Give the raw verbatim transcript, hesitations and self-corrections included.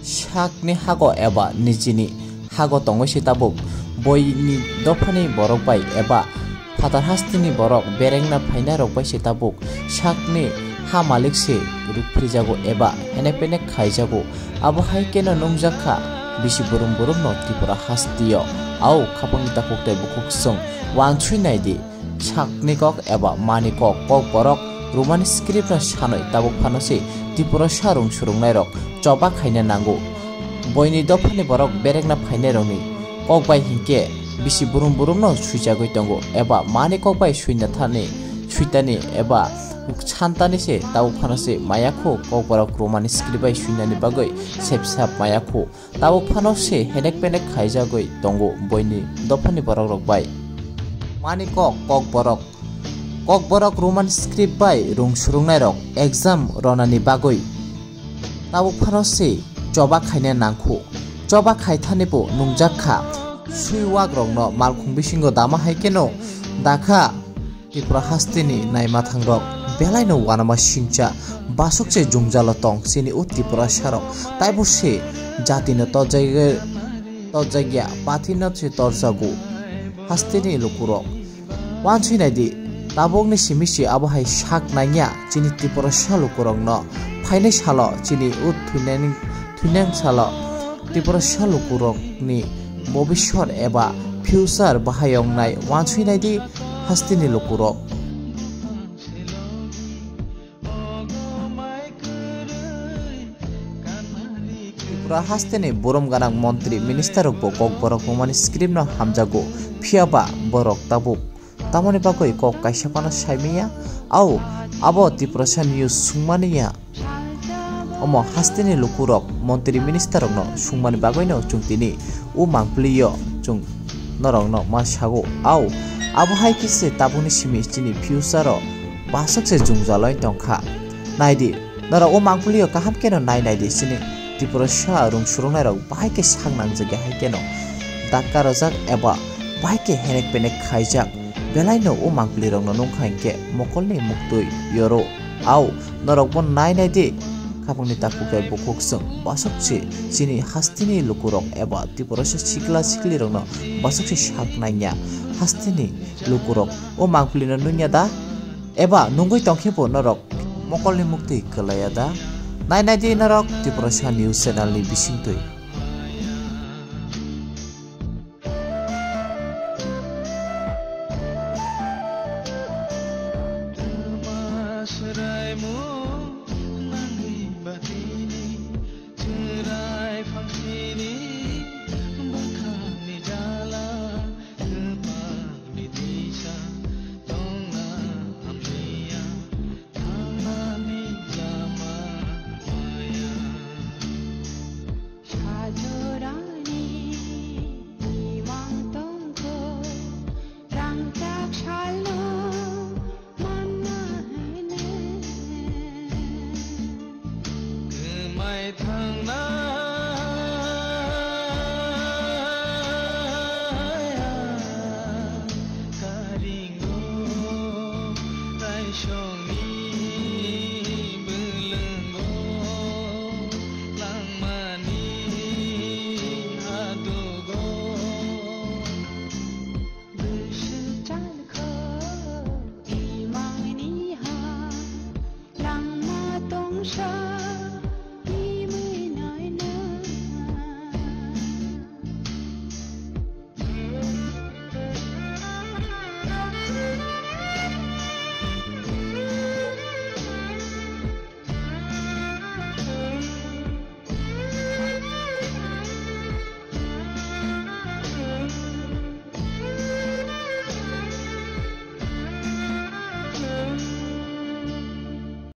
sakni hago eba nijini hago tongwi se tabuk boini dophani borok bai eba phatar hasteni borok berengna phainai rok bai se tabuk sakni ha malik se rukphrijago eba henek penek khaijago. Abo hai keno nungjak kha bisi burum burumno Tripura hasteo. Au khapangni takhuk tei bukhuk chwng wansui naidi. Sakni kok eba mani kok, kokborok Roman script no sanwi tabuk phano se Tiprasa rung surungnairok choba khaina nango. Boini dophani borok berekna phainairokni kok bai hinkhe bisi burum burumno suijagwi tongo eba mani kok bai suina thani, suitani eba santani se tabuk phano se maya khu kokborok Roman script bai suinani bagwi sepsap maya khu. Tabuk phano se henek penek khaijagwi tongo boini dophani borok rok bai. Mani kok, kokborok, kokborok Roman script bai rung surungnairok exam ronani bagwi tabuk phano se choba khaina nangkhu. Choba khaithani bo nungjak kha. Suiwak rokno malkhung bisingo dama hai keno dakha. Tripura hasteni naima thangrok belaino uanama singcha basuk se jwngjalo tong chini o Tripurasarok. Taibo se jatino torjagwi, torjakya pathino se torjago hasteni lukurok. Wansui naidi, tabukni simi se abo hai sak nangya chini Tripurasa lukurokno. Phainai salo chini o thwinani, thwinang salo Tripurasa lukurokni bobiswt eba future bahai wngnai wansui naidi. Hasteni lukurok. Tripura hasteni burum ganang montri minister rokbo kokborok Roman script no hamjago, phiyaba borok tabuk tamoni bagwi kok kaisa phano saimanya. Au, abo Tiprasa news sungmani ya. Omo hasteni lukurok montri minister rokno sungmani bagwino chwng tini o mangpili-o chwng norokno ma sago. Au, abo hai khe se tabukni simi chini future-o baswk se jwngjal oi tongkha. Naidi, norok o mangpili-o kaham kheno nai naidi, chini Tiprasa rung surungnairok bahai khe sak nangjak ya hai kheno dakka rwjak eba bahai khe henek penek khaijak. Belaino o mangpili rokno nungkha hinkhe mokolni muktwi yoro. Au, norokbo nai nai di. Khapangni takhuk tei bukhuk chwng baswk se chini hasteni lukurok eba Tiprasa sikla siklirokno baswk se sak nangya. Hasteni lukurok o mangpilino nungya da? Eba nungwi tongkhe bo norok mokolni muktwi kwlaiya da? Nai nai di norok Tiprasa News Channel ni bisingtwi. Sajorani imang tongkho, rangchak salno manna hene. Kwmai thangna